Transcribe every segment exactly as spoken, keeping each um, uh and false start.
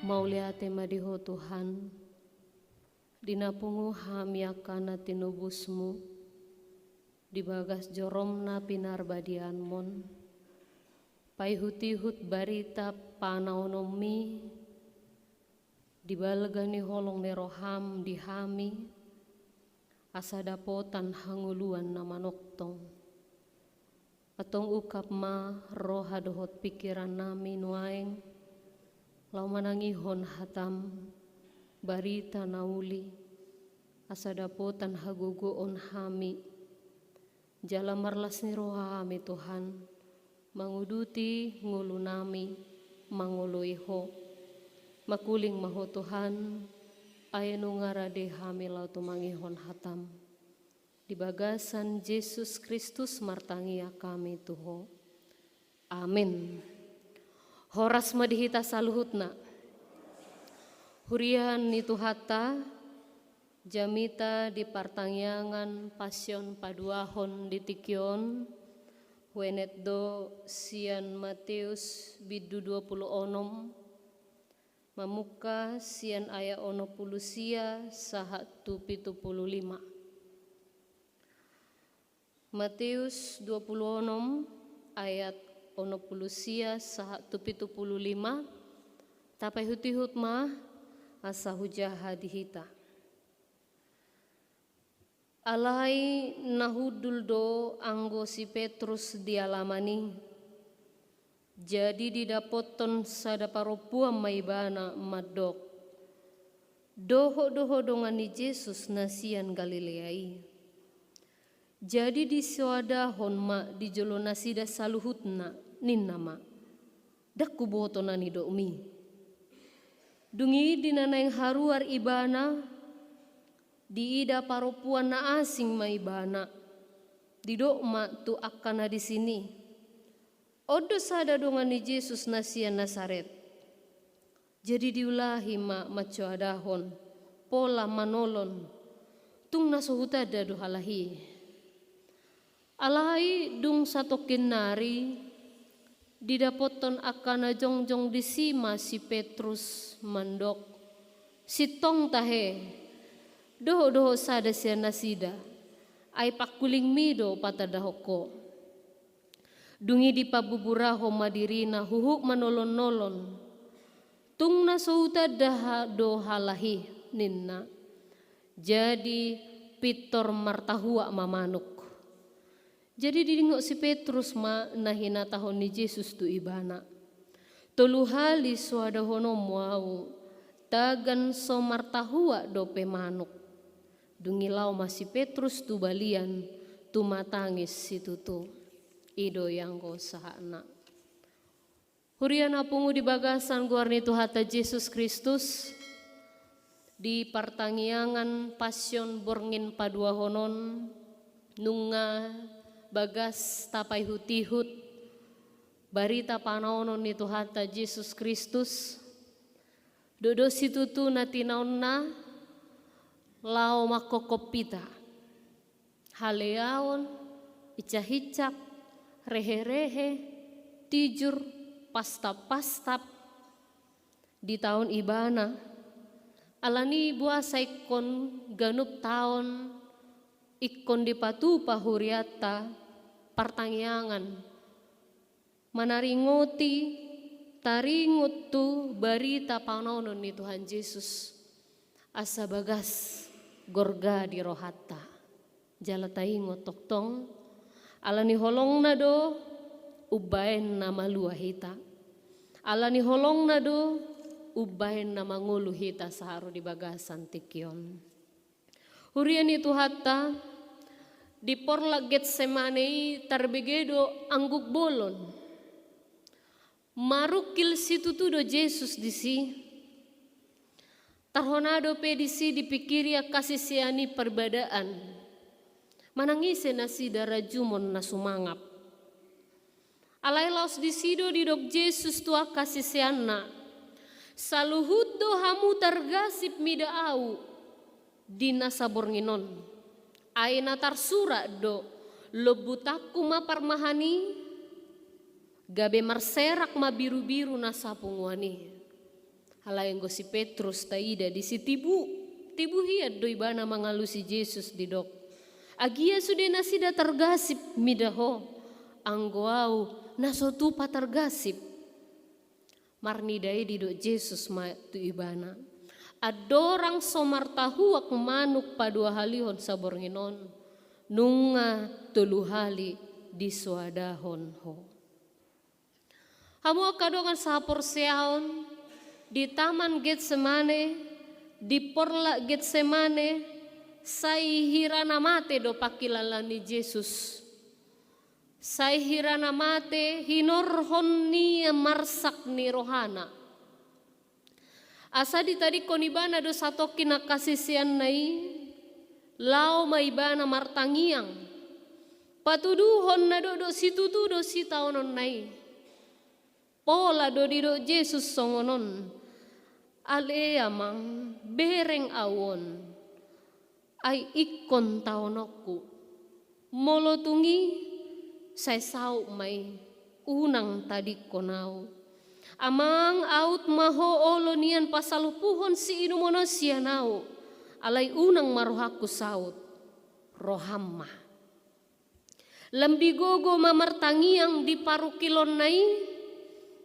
Mauliate ma di Ho Tuhan, di na pungu hami angka na tinobusMu, di bagas joromna pinarbadianMon, paihut-ihut barita panaononMi, di balga ni holong ni rohaM di hami, asa dapotan hangoluan na manongtong. Antong ungkap ma roha dohot pingkirannami nuaeng, laho manangihon hataM, barita na uli, asa dapotan hagogoon hami, jala marlas ni roha hami Tuhan, manguduti ngolunami, mangoloi Ho. Mangkuling ma Ho Tuhan, ai nunga rade hami laho tumangihon hataM. Di bagasan Jesus Kristus martangiang hami tu Ho. Amin. Horas ma di hita saluhutna. Huria ni Tuhanta, jamita di partangiangan Pasion paduahon di tingki on, huenet do sian Mateus bindu dua pulu onom, mamungka sian ayat onom pulu sia sahat tu pitu pulu lima. Mateus dua pulu onom ayat onom pulu sia sahat tu pitu pulu lima, tapaihut-ihut ma asa hujaha di hita. Alai na hundul do anggo si Petrus di alaman i. Jadi didapothon sada parompuan ma ibana mandok, dohot do ho dongan ni Jesus na sian Galilea i. Jadi disoadahon ma di jolo nasida saluhutna, ninna ma, ndang huboto na nidokmi. Dung i di na naeng haruar ibana, diida parompuan na asing ma ibana, didok ma tu angka na disi i, on do sada dongan ni Jesus na sian Nasaret. Jadi diulahi ma mansoadahon, pola manolon, tung na so hutanda do halak i. Alai dung satongkin nari, didapothon angka na jongjong disi ma si Petrus mandok, sintong tahe, dohot do ho sada sian nasida, ai pangkulingmi do patandahon ho. Dung i dipabuburahon ma dirina huhut manolon-nolon. Tung na so hutanda do halak i, ninna. Jadi pintor martahuak ma manuk. Jadi diingot si Petrus ma na hinatahon ni Jesus tu ibana. Tolu hali soadahononmu ahu, tagan so martahuak dope manuk. Dung i laho ma si Petrus tu balian, tumatangis situtu. I do i anggo sahatna. Huria na pungu di bagasan goar ni Tuhanta Jesus Kristus, di partangiangan Pasion borngin paduahon on, nunga bagas tapaihut-ihut barita panaonon ni Tuhanta Jesus Kristus, do do situtu na tinaonna laho manghophop hita. Haleaon, incak-incak, rehe-rehe, tijur, pastap-pastap, ditaon ibana. Alani boasa ingkon ganup taon ingkon dipatupa hurianta partangiangan. Manaringoti, taringot tu barita panaonon ni Tuhan Jesus. Asa bagas gorga di rohanta. Jala taingot tongtong, alani holongna do umbahen na malua hita. Alani holongna do umbahen na mangolu hita sahat ro di bagasan tingki on. Huria ni Tuhanta, di porlak Getsemane i tarbege do angguk bolon. Marungkil situtu do Jesus disi. Tarhona dope disi dipingkiri angka sisean i parbadaan. Manang ise nasida rajumon na sumangap. Alai laos disi do didok Jesus tu angka siseanna, saluhut do hamu targasip mida ahu di nasa borngin on. Ai na tarsurat do, lombutanku ma parmahan i, gabe marserak ma birubiru nasa punguan i. Alai anggo si Petrus taida disi tibu, tibu hian do ibana mangalusi Jesus didok: Agia sude nasida targasip mida Ho, anggo ahu na so tupa targasip. Marnida i didok Jesus ma tu ibana: Andorang so martahuak manuk paduahalihon saborngin on, nunga tolu hali disoadahon Ho. Hamu angka dongan sahaporseaon, di Taman Getsemane, di porlak Getsemane, sai hira na mate do pangkilalaan ni Jesus. Sai hira na mate hinorhon ni marsak ni rohana. Asa ditadingkon ibana do satongkin angka siseanna i, laho ma ibana martangiang. Patuduhon na dokdok situtu do sitaononna i. Pola do didok Jesus songon on: Ale Amang, bereng ahu on, ai ingkon taononku. Molo tung i, sai saut ma i, unang tadingkon ahu. Amang, aut ma Ho olo nian pasalpuhon siinumon on sian ahu, alai unang ma rohangku saut, roham ma. Lam digogo ma martangiang di parungkilonna i,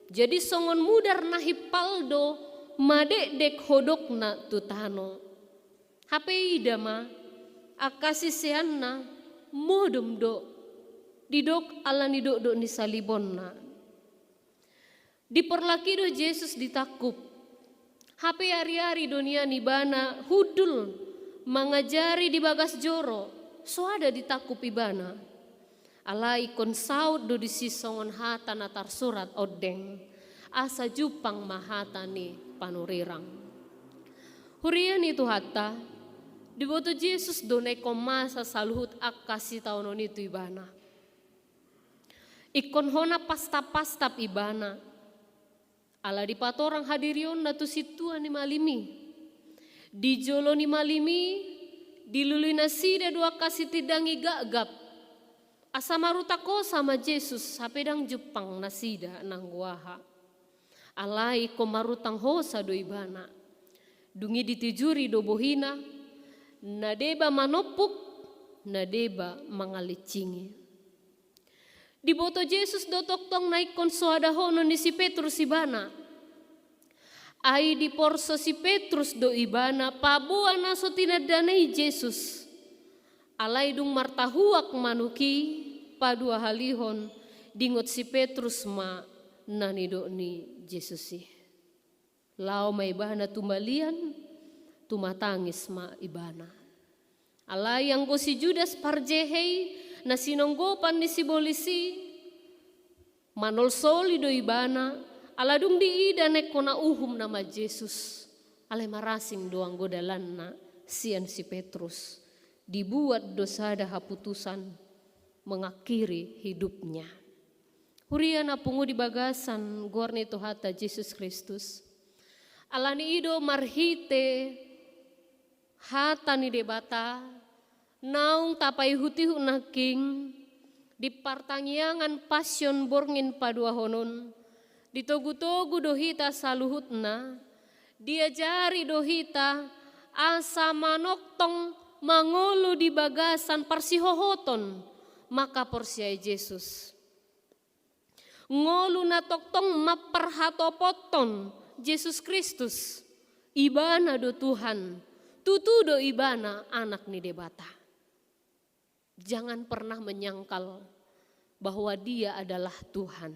jadi songon mudar na himpal do madekdek hodokna tu tano. Hape ida ma, angka siseanna modom do, didok ala ni dokdok ni salibonna. Di porlak i do Jesus ditangkup. Hape ariari do nian ibana hundul mangajari di bagas joro, soada ditangkup ibana. Alai ingkon saut do disi songon hata na tarsurat ondeng: Asa jumpang ma hata ni panurirang. Huria ni Tuhanta, diboto Jesus do na ingkon masa saluhut angka sitaonon i tu ibana. Ingkon hona pastap-pastap ibana. Ala dipatorang hadirionna tu sintua ni malim i. Di jolo ni malim i, dilului nasida do angka sitindang i gapgap. Asa marutang hosa ma Jesus, hape ndang jumpang nasida nanggo aha. Alai ingkon marutang hosa do ibana. Dung i ditijuri do bohina, na deba manompuk, na deba mangalincingi. Diboto Jesus do tongtong na ingkon soadahonon ni si Petrus ibana. Ai diporso si Petrus do ibana paboa na so tinandana i Jesus. Alai dung martahuak manuk i paduahalihon, dingot si Petrus ma na nidok ni Jesus i. Laho ma ibana tu balian, tumatangis ma ibana. Alai anggo si Judas Parjehe i, na sinonggopan ni sibolis i, manolsoli do ibana, ala dung diida na ingkon na uhum nama Jesus. Alai marasing do anggo dalanna sian si Petrus. Dibuat do sada haputusan mengakhiri hidupnya. Huria na pungu di bagasan goar ni Tuhanta Jesus Kristus. Ala ni i do marhite hata ni Debata naung tapaihut-ihut nangkin di partangiangan pasion borngin paduahon on, ditogu-togu do hita saluhutna, diajari do hita asa manongtong mangolu di bagasan parsihohoton mangkaporseai Jesus. Ngolu na tongtong mamparhatopothon Jesus Kristus, Ibana do Tuhan, tutu do Ibana Anak ni Debata. Jangan pernah menyangkal bahwa Dia adalah Tuhan.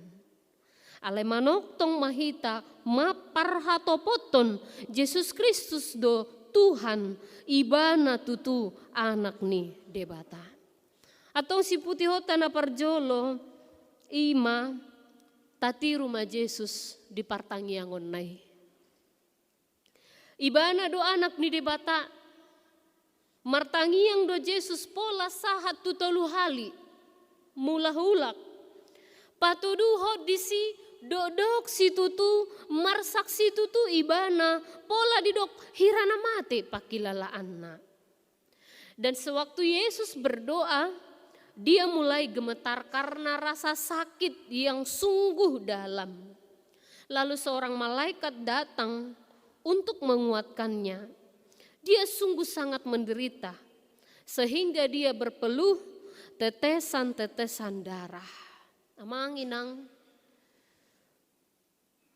Alai manongtong ma hita mamparhatopothon Jesus Kristus do Tuhan, Ibana tutu Anak ni Debata. Antong siputihonta na parjolo, i ma tatiru ma Jesus di partangiangonna i. Ibana do Anak ni Debata. Martangiang do Jesus pola sahat tu tolu hali, mulak-ulak. Patuduhon disi dokdok situtu, marsak situtu Ibana, pola didok hira na mate pangkilalaanna. Dan sewaktu Yesus berdoa, Dia mulai gemetar karena rasa sakit yang sungguh dalam. Lalu seorang malaikat datang untuk menguatkannya. Dia sungguh sangat menderita, sehingga dia berpeluh tetesan-tetesan darah. Amang inang,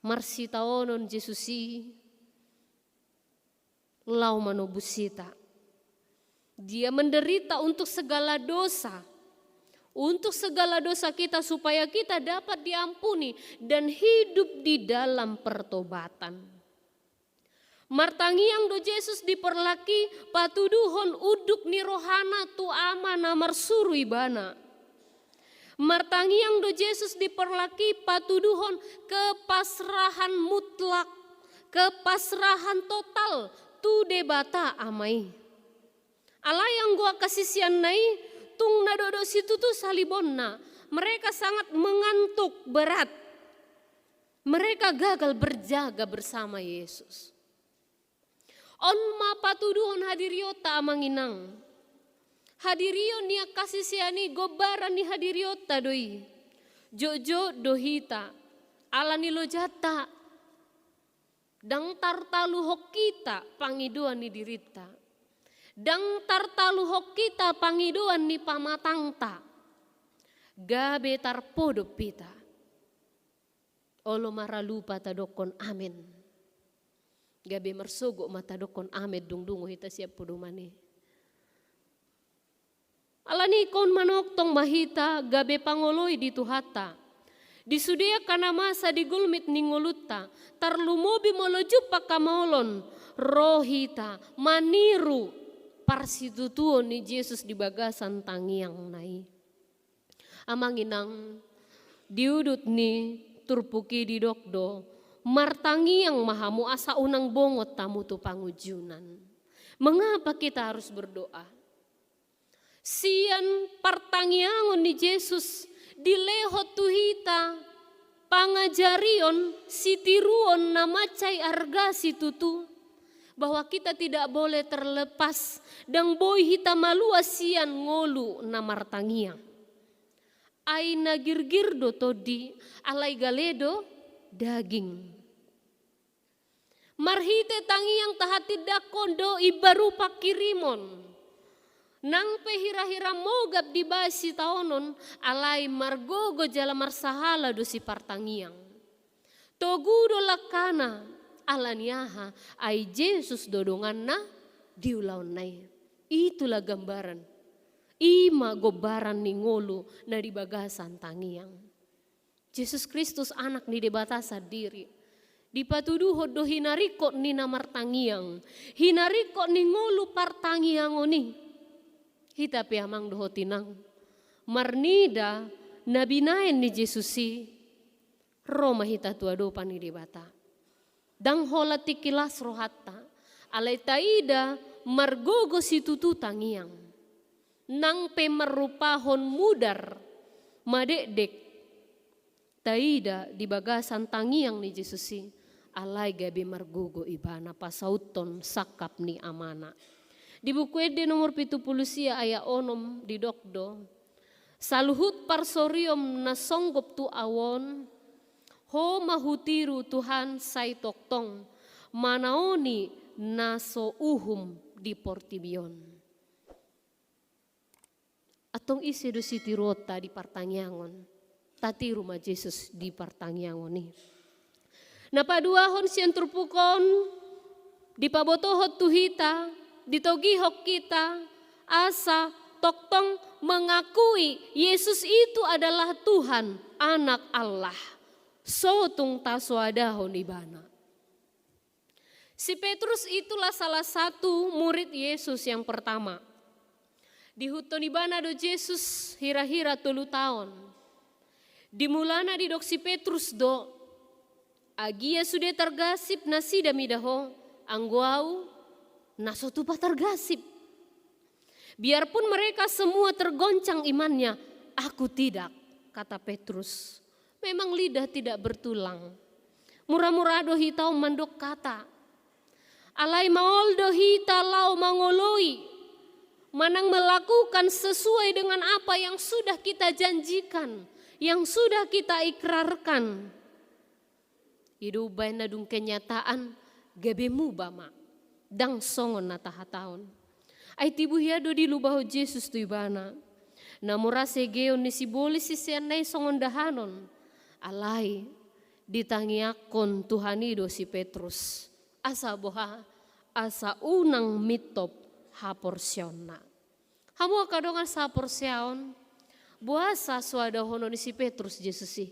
marsitaonon Jesus i laho manobus hita. Dia menderita untuk segala dosa, untuk segala dosa kita, supaya kita dapat diampuni dan hidup di dalam pertobatan. Martangiang do Jesus diperlaki patuduhon unduk ni rohana tu Ama na marsuru ibana. Martangiang do Jesus diperlaki patuduhon kepasrahan mutlak, kepasrahan total tu Debata Ama i. Alai anggo angka siseanna i tung na dodok situtu salibonna, mereka sangat mengantuk berat. Mereka gagal berjaga bersama Yesus. On ma patuduhon hadirionta, amang inang. Hadirion ni angka sisean i gombaran ni hadirionta do i. Jotjot do hita ala ni lojanta. Ndang tartaluhon hita pangidoan ni dirinta. Ndang tartaluhon hita pangidoan ni pamatangta. Gabe tarpodop hita. Olo ma ra lupa tadokkon amen. Gabe marsogot ma tadokkon amen, dung dungo hita sian podoman i. Alani i ingkon manongtong ma hita gabe pangoloi di Tuhanta. Di sude angka na masa di gulmit ni ngolunta, tarlumobi molo jumpang hamaolon, ro hita maniru parsitutuon ni Jesus di bagasan tangiangna i. Amang inang, di udut ni turpuk i didok do, martangiang ma hamu asa unang bongot hamu tu pangunjunan. Mengapa kita harus berdoa? Sian partangiangon ni Jesus dilehon tu hita pangajarion, sitiruon na mansai arga situtu, bahwa kita tidak boleh terlepas, ndang boi hita malua sian ngolu na martangiang. Ai na girgir do tondi, alai gale do daging. Marhite tangiang tahatindangkon do imbaru pangkirimon. Nang pe hira-hira mogap dibahen sitaonon, alai margogo jala marsahala do sipartangiang. Togu do langkana, ala ni aha, ai Jesus do donganna di ulaonna i. Itulah gambaran. I ma gombaran ni ngolu na di bagasan tangiang. Jesus Kristus, Anak ni Debata sandiri, dipatuduhon do hinaringkot ni na martangiang, hinaringkot ni ngolu partangiangon i. Hita pe amang dohot inang, marnida na binahen ni Jesus i, ro ma hita tu adopan ni Debata. Ndang holan tingki las rohanta, alai taida margogo situtu tangiang. Nang pe marrupahon mudar, madekdek, taida di bagasan tangiang ni Jesus i, alai gabe margogo ibana pasauthon sangkap ni Amana. Di Buku Ende nomor pitu pulu sia ayat onom didok do, saluhut parsorion na songgop tu ahu on, Ho ma hutiru Tuhan sai tongtong, manaoni na so uhum di portibi on. Antong ise do sitiruonta di partangiangon? Tatiru ma Jesus di partangiangon i. Na paduahon sian turpuk on, dipabotohon tu hita, ditogihon hita, asa tongtong mengakui Yesus itu adalah Tuhan, Anak Allah. So tung tasoadahon ibana. Si Petrus itulah salah satu murid Yesus yang pertama. Diihuthon ibana do Jesus hira-hira tolu taon. Di mulana didok si Petrus do, agia sude targasip nasida mida ho, anggo ahu na so tupa targasip. Biarpun mereka semua tergoncang imannya, aku tidak, kata Petrus. Memang lidah tidak bertulang. Mura-mura do hita on mandok hata. Alai maol do hita laho mangoloi, manang melakukan sesuai dengan apa yang sudah kita janjikan, yang sudah kita ikrarkan. I do umbahen na dung kenyataan, Gabe muba ma, ndang songon na tahatahon. Ai tibu hea do dilubahon Jesus tu ibana. Na mura segeon ni sibolis siseanna i songon dahanon. Alai ditangiangkon Tuhan i do si Petrus. Asa boha, asa unang mintop haporseaonna. Hamu angka dongan sahaporseaon, boasa so adahonon ni si Petrus Jesus i?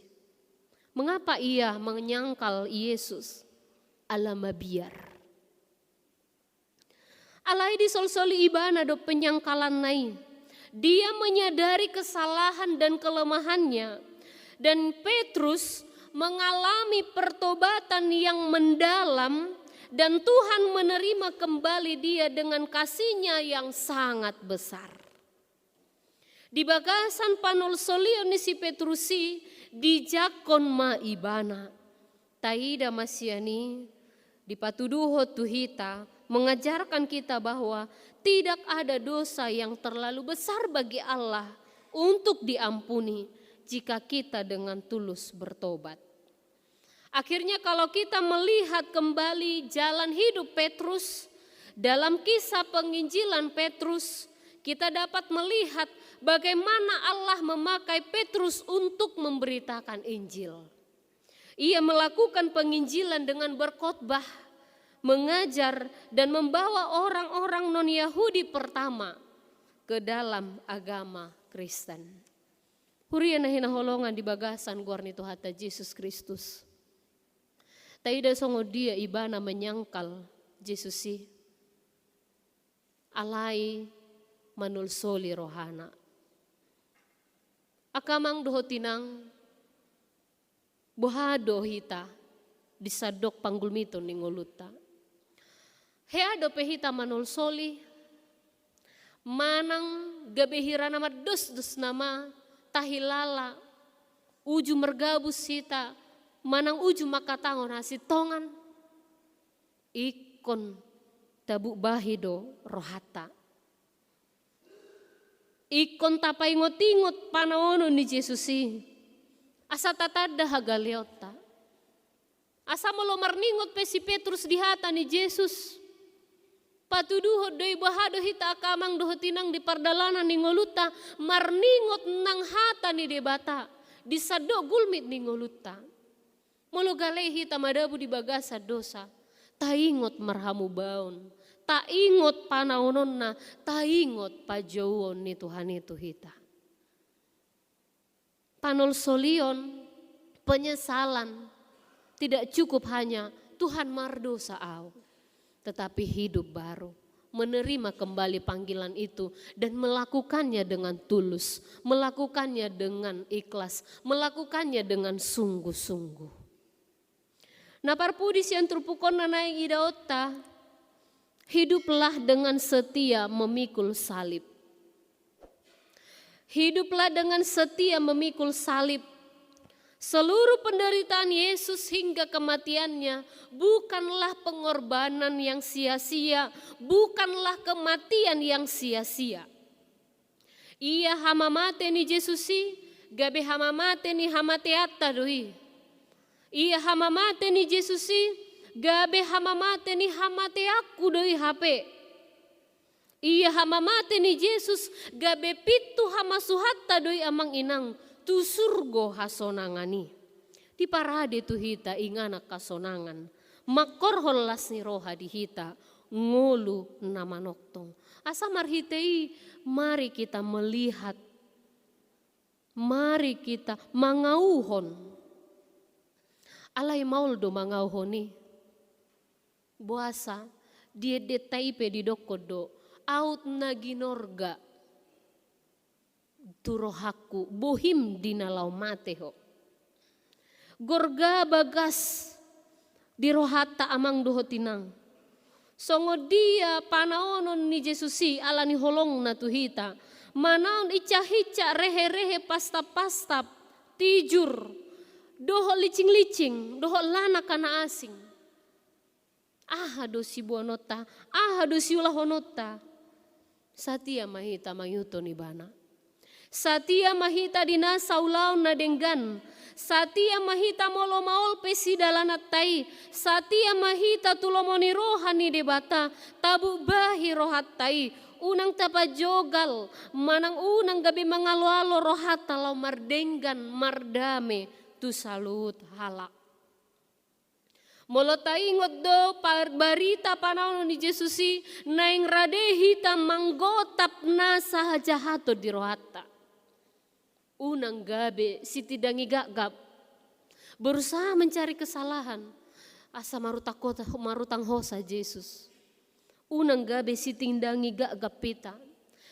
Mengapa ia menyangkal Yesus? Ala mabiar. Alai disolsoli ibana do penyangkalanna i. Dia menyadari kesalahan dan kelemahannya. Dan Petrus mengalami pertobatan yang mendalam dan Tuhan menerima kembali dia dengan kasih-Nya yang sangat besar. Di bagasan panolsolion ni si Petrus i dijangkon ma ibana. Taida ma sian i, dipatuduhon tu hita, mengajarkan kita bahwa tidak ada dosa yang terlalu besar bagi Allah untuk diampuni jika kita dengan tulus bertobat. Akhirnya, kalau kita melihat kembali jalan hidup Petrus, dalam kisah penginjilan Petrus, kita dapat melihat bagaimana Allah memakai Petrus untuk memberitakan Injil. Ia melakukan penginjilan dengan berkhotbah, mengajar, dan membawa orang-orang non-Yahudi pertama ke dalam agama Kristen. Huria na hinaholongan di bagasan goar ni Tuhanta Jesus Kristus. Taida songon dia ibana menyangkal Jesus i, alai manolsoli rohana. Angka amang dohot inang, boha do hita di sandok panggulmiton ni ngolunta? Hea dope hita manolsoli, manang gabe hira na mandosdos nama tahilala uju margabus hita, manang uju mangkatahon hasintongan? Ingkon tabubahi do rohanta. Ingkon tapaingot-ingot panaonon ni Jesus i, asa tatanda hagaleonta. Asa molo marningot pe si Petrus di hata ni Jesus, patuduhon do i boha do hita angka amang dohot inang di pardalanan ni ngolunta, marningot nang hata ni Debata di sandok gulmit ni ngolunta. Molo gale hita madabu di bagasan dosa, taingot marhamubaon, taingot panaononna, taingot pajouon ni Tuhan i tu hita. Panolsolion, penyesalan, tidak cukup hanya Tuhan mardosa au, tetapi hidup baru, menerima kembali panggilan itu dan melakukannya dengan tulus, melakukannya dengan ikhlas, melakukannya dengan sungguh-sungguh. Na parpudi sian turpuk on na naeng idaonta, hiduplah dengan setia memikul salib. Hiduplah dengan setia memikul salib. Seluruh penderitaan Yesus hingga kematiannya bukanlah pengorbanan yang sia-sia, bukanlah kematian yang sia-sia. Ia hamamate ni Jesus i, gabe hamamate ni hamateanta do i. Ia hamamate ni Jesus i, gabe hamamate ni hamateanku do i hape. Ia hamamate ni Jesus, gabe pintu hamasuhanta do i amang inang, tu surgo hasonangan i. Diparade tu hita inganan hasonangan, mangkorhon las ni roha di hita, ngolu na manongtong. Asa marhite i, mari kita melihat, mari kita mangauhon. Alai maol do mangauhon i. Boasa, di endenta i pe didokkon do, aut na ginorga tu rohangku, bohim di na laho mate ho. Gorga bagas di rohanta amang dohot inang. Songon dia panaonon ni Jesus i ala ni holongna tu hita. Manaon incak-incak, rehe-rehe, pastap-pastap, tijur, dohot licing-licing, dohot lanak na asing. Aha do siboanonta, aha do siulahononta? Satia ma hita mangihuthon ibana. Satia ma hita di na saulaon na denggan. Satia ma hita molo maol pe sidalananta i. Satia ma hita tu lomo ni roha ni Debata, tabubahi rohanta i. Unang tapajogal, manang unang gabe mangaloalo rohanta laho mardenggan, mardame tu saluhut halak. Molo taingot do par-, barita panaon ni Jesus i, naeng rade hita manggotap na sahajahaton di rohanta. Unang gabe sitindangi gapgap. Berusaha mencari kesalahan. Asa marutang kota, marutang hosa Jesus. Unang gabe sitindangi gapgap hita.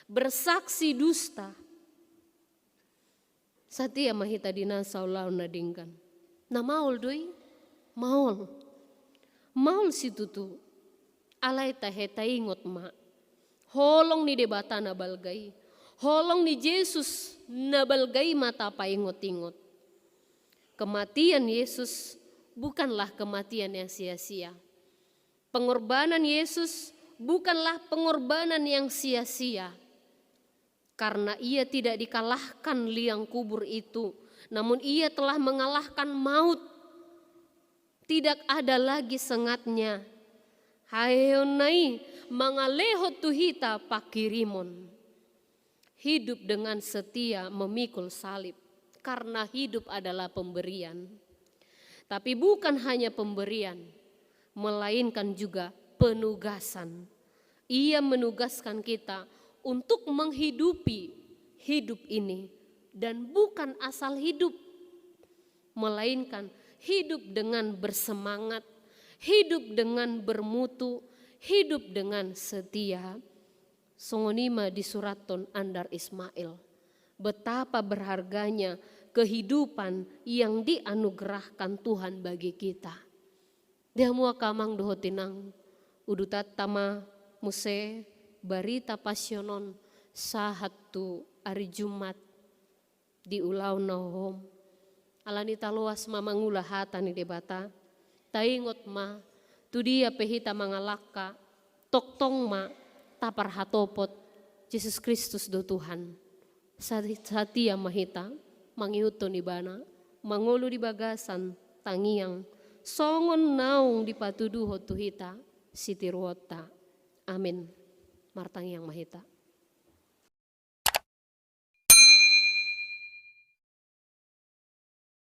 Bersaksi dusta. Satia ma hita di na saulaon na denggan. Na maol do i? Maol. Maol situtu. Alai tahe taingot ma. Holong ni Debata na balga i. Holong ni Jesus na balga i ma tapaingot-ingot. Kematian Yesus bukanlah kematian yang sia-sia. Pengorbanan Yesus bukanlah pengorbanan yang sia-sia. Karena ia tidak dikalahkan liang kubur itu, namun ia telah mengalahkan maut. Tidak ada lagi sengatnya. Haheheonna i mangalehon tu hita panghirimon. Hidup dengan setia memikul salib, karena hidup adalah pemberian. Tapi bukan hanya pemberian, melainkan juga penugasan. Ia menugaskan kita untuk menghidupi hidup ini, dan bukan asal hidup, melainkan hidup dengan bersemangat, hidup dengan bermutu, hidup dengan setia. Songon i ma disurathon Andar Ismail. Betapa berharganya kehidupan yang dianugerahkan Tuhan bagi kita. Di hamu angka amang dohot inang, udutanta ma muse barita pasion on sahat tu ari Jumat di ulaon na hohom. Alani taloas ma mangula hata ni Debata, taingot ma, tu dia pe hita mangalangka, tongtong ma taparhatopot, Jesus Kristus do Tuhan. Sa-, satia ma hita mangihuthon Ibana, mangolu di bagasan tangiang, songon naung dipatuduhon tu hita sitiruonta. Amin. Martangiang ma hita.